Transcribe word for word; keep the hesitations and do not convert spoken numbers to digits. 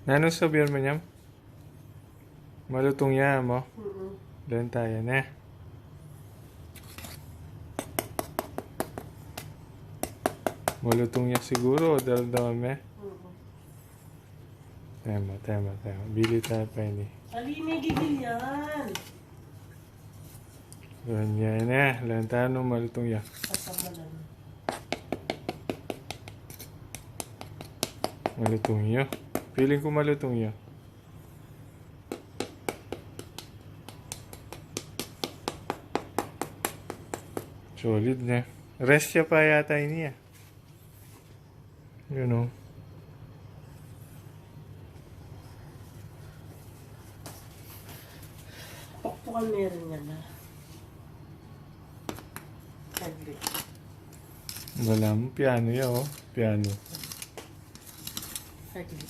Nanu sabian mu niyan? Malutung ya mu? Mm-mm. Lenta ya ne. Malutung ya siguru, dal-dal me. Mm-mm. Tema, tema, tema. Bili taya pa ini. Ali, me gigil yan. Yan, yan, eh. Lenta, no, malutung ya. Pasamalan. Malutung ya. Feeling ku malutung ya. Solid ne. Rest ya pa yata ini, ah. You know. Pakpukan meron niya na. Saglit. Wala mu, piano ya, oh. Piano. Saglit.